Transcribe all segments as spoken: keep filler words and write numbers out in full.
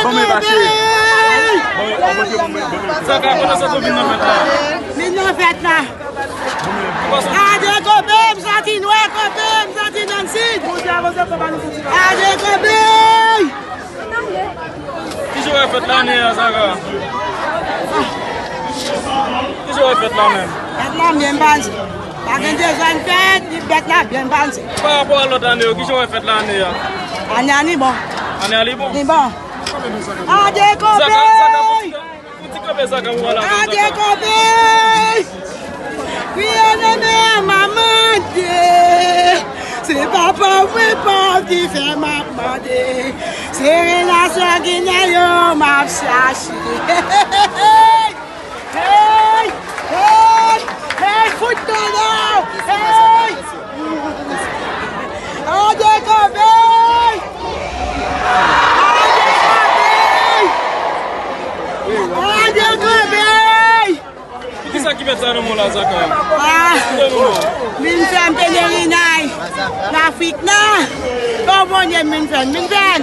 Bon, men, mache. Zaka, kote w sot vin nan fèt la? Vin nan fèt la. Adye Kobe, m soti nwè Kobe, m soti nan sid. Adye Kobe! Kijan w wè fèt lane a, Zaka? Kijan w wè fèt la menm? Fèt la byen pase. Pa gen dezòd fèt, li fèt la byen pase. Pa rapò a lòt ane yo, kijan w wè fèt lane a? Ane a li bon. Ane a li bon? Li bon. Adye Kobe! Zaka, Zaka, pou ti kanpe Zaka pou wè la. Adye Kobe! Kriye nene a m ap mande. Se papa mwen pòv ki fè m ap mande. Se relasyon Ginen yo m ap chache. Hey! Hey! Hey! Fout tonnè! Hey! Adye Kobe! Adye Kobe! Adye Kobe! Kisa ki mèt sa nan men w la, Zaka? Ah! Kite nou non. Vin fè m pelerinaj Lafrik nan. Bon Bondye m vin fè m, vin fè m.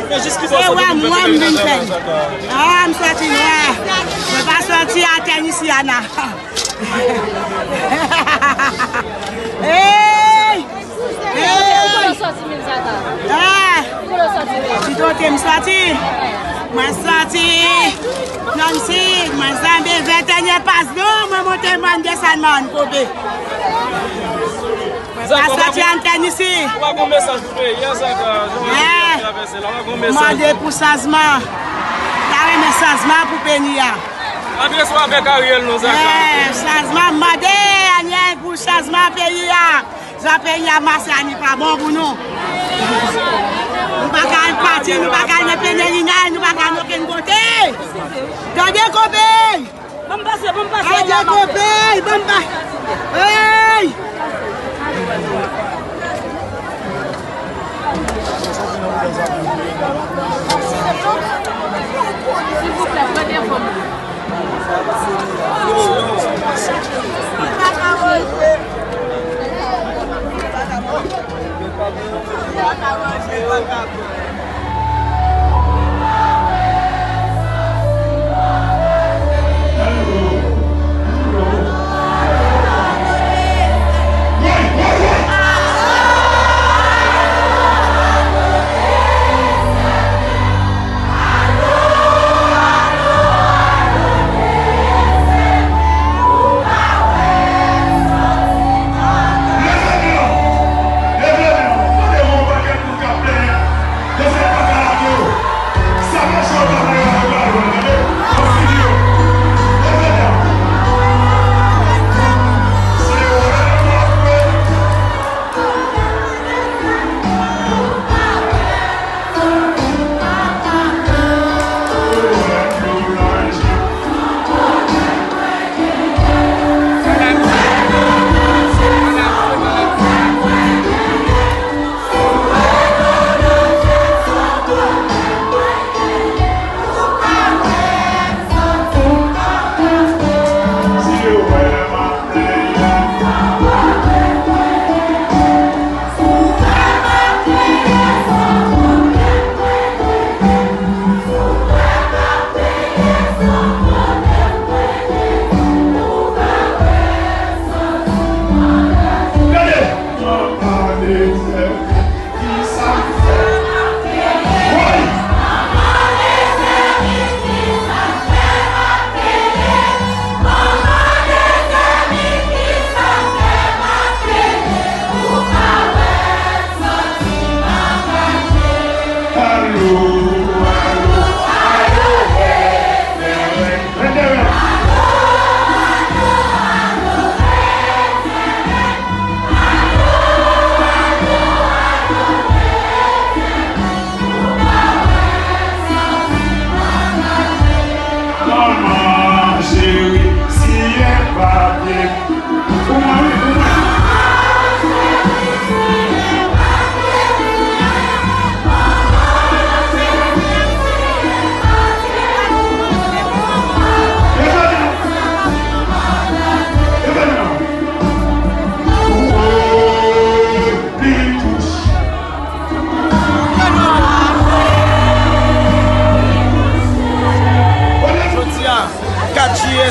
Se wè m wè m vin fè. Ah, m soti nwè. Mwen pa soti a tènis Yana. Hey! Hey! Ti kote m soti. Mwen soti. Nan si, mwen sanbe ventènye pas non, mwen monte mòn desann mòn koube. Mwen pa soti an tènis. Ou pa gon mesaj pou peyi a, Zaka? Jan w ap travèse la, ou pa gon mesaj? Mande pou chanjman. Ta renmen chanjman pou peyi a. Adrese w avèk Ariel non, Zaka. Chanjman, mande Ariel pou chanjman peyi a. Jan peyi a mache a, li pa bon pou nou. Nou pa ka al pati, nou pa ka al nan pelerinaj, nou pa ka al okenn kote. Tande Kobe! Ban m pase, ban m pase. Adye Kobe! Ban m pa. Hey! Silvouplè, pran enfò mwen.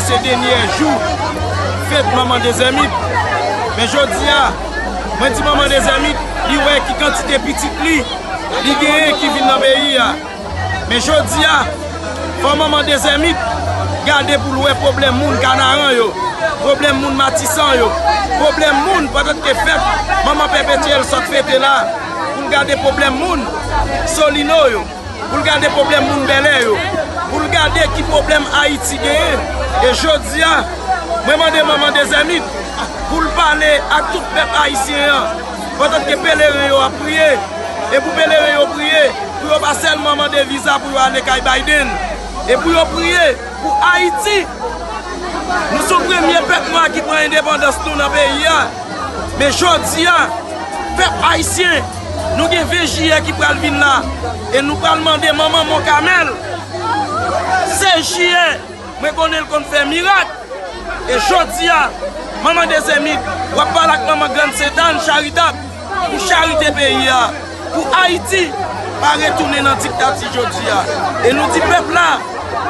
Se dènye jou fèt Manman Dezèmit. Men jodi a, mwen di Manman Dezèmit, li wè ki kantite pitit li, li genyen ki vin nan peyi a. Men jodi a, fò Manman Dezèmit gade pou l wè pwoblèm moun Kanaran yo, pwoblèm moun Matisan yo, pwoblèm moun pandan ke fèt Manman Pèpetyèl sot fete la, pou l gade pwoblèm moun Solino yo, pou l gade pwoblèm moun Bèlè yo, pou l gade ki pwoblèm Ayiti genyen. E jodi a, mwen mande Manman Dezèmit pou l pale ak tout pèp ayisyen an, pandan ke peleren yo ap priye, e pou peleren yo priye, pou yo pa sèlman mande viza pou yo ale kay Biden, e pou yo priye pou Ayiti. Nou se premye pèp nwa ki pran endepandans nou nan peyi a. Men jodi a, pèp ayisyen, nou gen ven jiyè ki pral vin la. E nou pral mande Manman Monkamèl, sèz jiyè, mwen konnen l konn fè mirak. E jodi a, Manman Dezèmit, w ap pale ak Manman Grann Sentàn charitab pou charite peyi a, pou Ayiti pa retounen nan diktati jodi a. E nou di pèp la,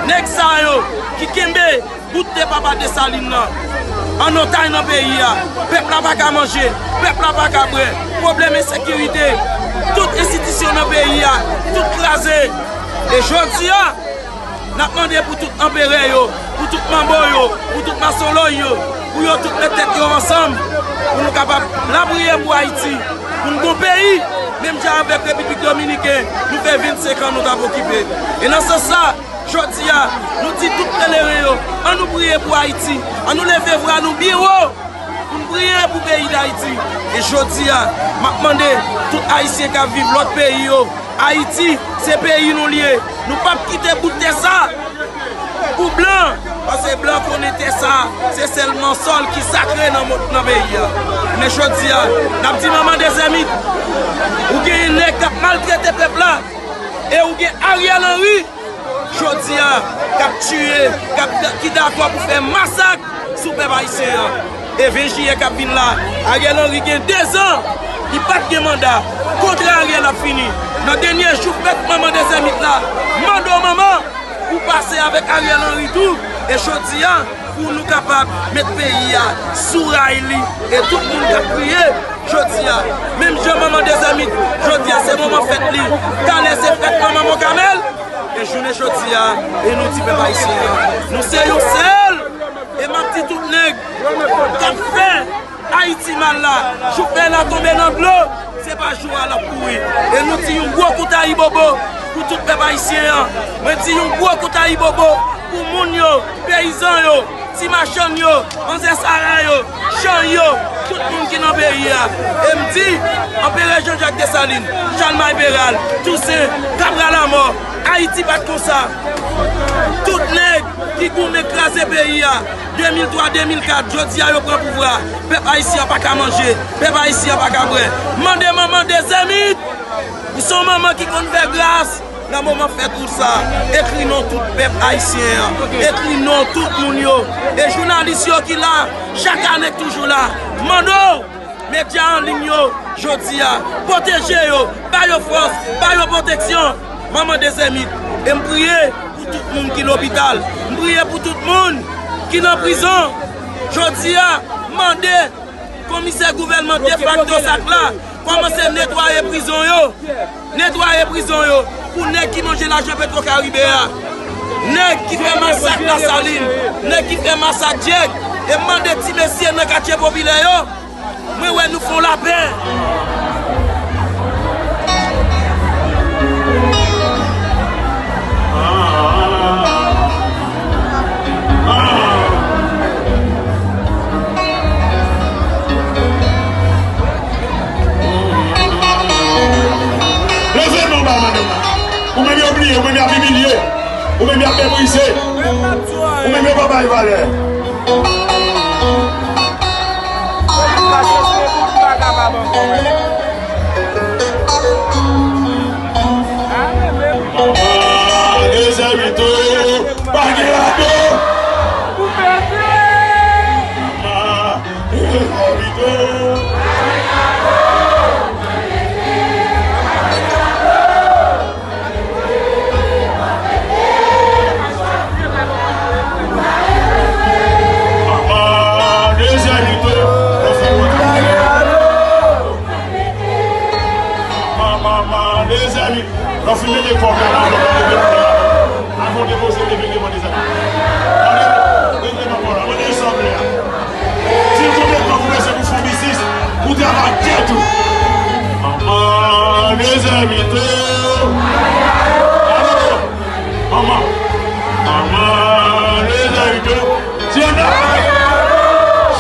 nèg sa yo ki kenbe bout tè papa Desalin nan an otaj nan peyi a, pèp la pa ka manje, pèp la pa ka bwè, pwoblèm ensekirite, tout enstitisyon nan peyi a, tout kraze. E jodi a, n ap mande pou tout anperè yo, pou tout manbo yo, pou tout masonlòy yo, pou yo tout met tèt yo ansanm, pou nou kapab lapriyè pou Ayiti, pou n gon peyi, menm jan avèk Repiblik Dominiken, nou fè vennsenk an nou t ap okipe. E nan sans sa, jodi a, nou di tout peleren yo, ann nou priye pou Ayiti, ann nou leve vwa nou byen wo, pou n priye pou peyi Dayiti. E jodi a, m ap mande tout Ayisyen k ap viv lòt peyi yo, Ayiti, se peyi nou l ye. Nou p ap kite bout tè sa pou blan, paske blan konnen tè sa, se sèlman sòl ki sakre nan mo-, nan peyi a. Men jodi a, n ap di Manman Dezèmit, ou genyen nèg k ap maltrete pèp la, e ou gen Ariel Henry, jodi a, k ap tiye, k ap, ki dakò pou fè masak sou pèp ayisyen an. E ven jiyè k ap vin la, Ariel Henry gen dezan, li pa t gen manda. Kontra Ariel ap fini. Nan dènye jou fèt Manman Dezèmit la, mande w Manman pou pase avèk Ariel Henry tou. E jodi a, pou nou kapab met peyi a sou ray li. E tout moun k ap kriye jodi a, menm jan Manman Dezèmit, jodi a se moman fèt li, talè se fèt Manman Monkamèl. E jounen jodi a, e nou di pèp ayisyen an, nou se yon sèl. E m ap di tout nèg k ap fè Ayiti mal la, jou fè la tonbe nan dlo, se pa jou a l ap kouri. E nou di yon gwo kout ayibobo pou tout pèp ayisyen an. Mwen di yon gwo kout ayibobo pou moun yo, peyizan yo, ti machann yo, manzè Sara yo, chay yo, tout moun ki nan peyi a. E m di, Anperè Jan Jak Desalin, Chalmay Peral, Tousen, Kabral Amò, Ayiti pa t konsa. Tout nèg ki goumen kraze peyi a, de mil twa, de mil kat, jodi a yo pran pouvwa. Pèp ayisyen an pa ka manje, pèp ayisyen an pa ka bwè. Mande Manman Dezèmit, ou se yon manman ki konn fè gras. Nan moman fèt ou sa, ekri non tout pèp ayisyen an, ekri non tout moun yo. E jounalis yo ki la, chak ane k toujou la, mande w, medya an liy yo, jodi a, pwoteje yo, ba yo fòs, ba yo pwoteksyon. Manman Dezèmit, e m priye pou tout moun ki lopital, m priye pou tout moun ki nan prizon. Jodi a, mande komisè gouvènman defakto sa k la, kòmanse netwaye prizon yo. Netwaye prizon yo pou nèg ki manje lajan Petwokaribe a, nèg ki fè masak Lasalin, nèg ki fè masak Dyèk, e m mande ti mesye nan katye popilè yo, mwen wè nou fè yon lapè. Leve men w ba madanm nan. Ou menm yo bliye, ou menm y ap imilye, ou menm y ap meprize, ou menm yo pa bay valè. Manman Dezèmit o, pa gen rado. Manman Dezèmit o. Lè w fin mete kò w la nan zòn nan, leve kò w la. Avan w depoze, leve devan mezanmi. Tande, leve nan kò w la. Mande sanble a. Di l konbyen tan pou bezwen pou fè yon biznis, pou travay tèt ou. Manman, mezanmi, to. Alo. Manman. Manman, mezanmi, to. Di l nan.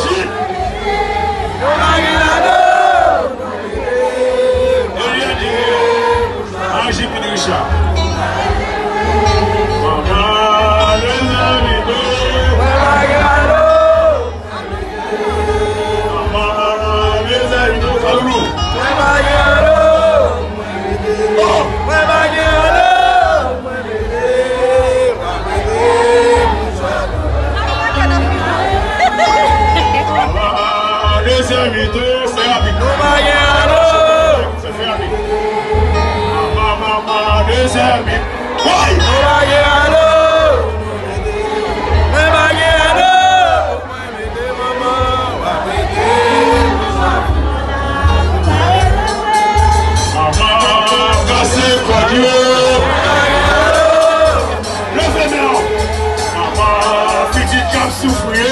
Shit. Anji Pidricha. Manman, mezanmi, to. Manman, mezanmi, to. Kaloulou. Oh. Manman, mezanmi, to. Fè rapid. Fè rapid. Manman, manman, mezanmi. Woy! Manman, kase kòd yo. Leve men w. Manman, pitit k ap soufri yo.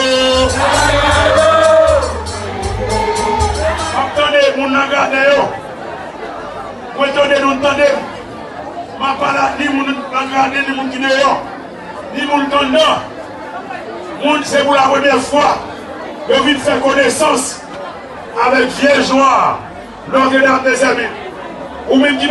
M ap tande moun nan gaden yo. Mwen tande nou, tande m. M ap pale ak ni moun nan gaden, ni moun ki deyò, ni moun k anndan. Moun, se pou la premyè fwa yo vin fè konesans avèk vye jwa Notre Dame des Ermites. Ou menm ki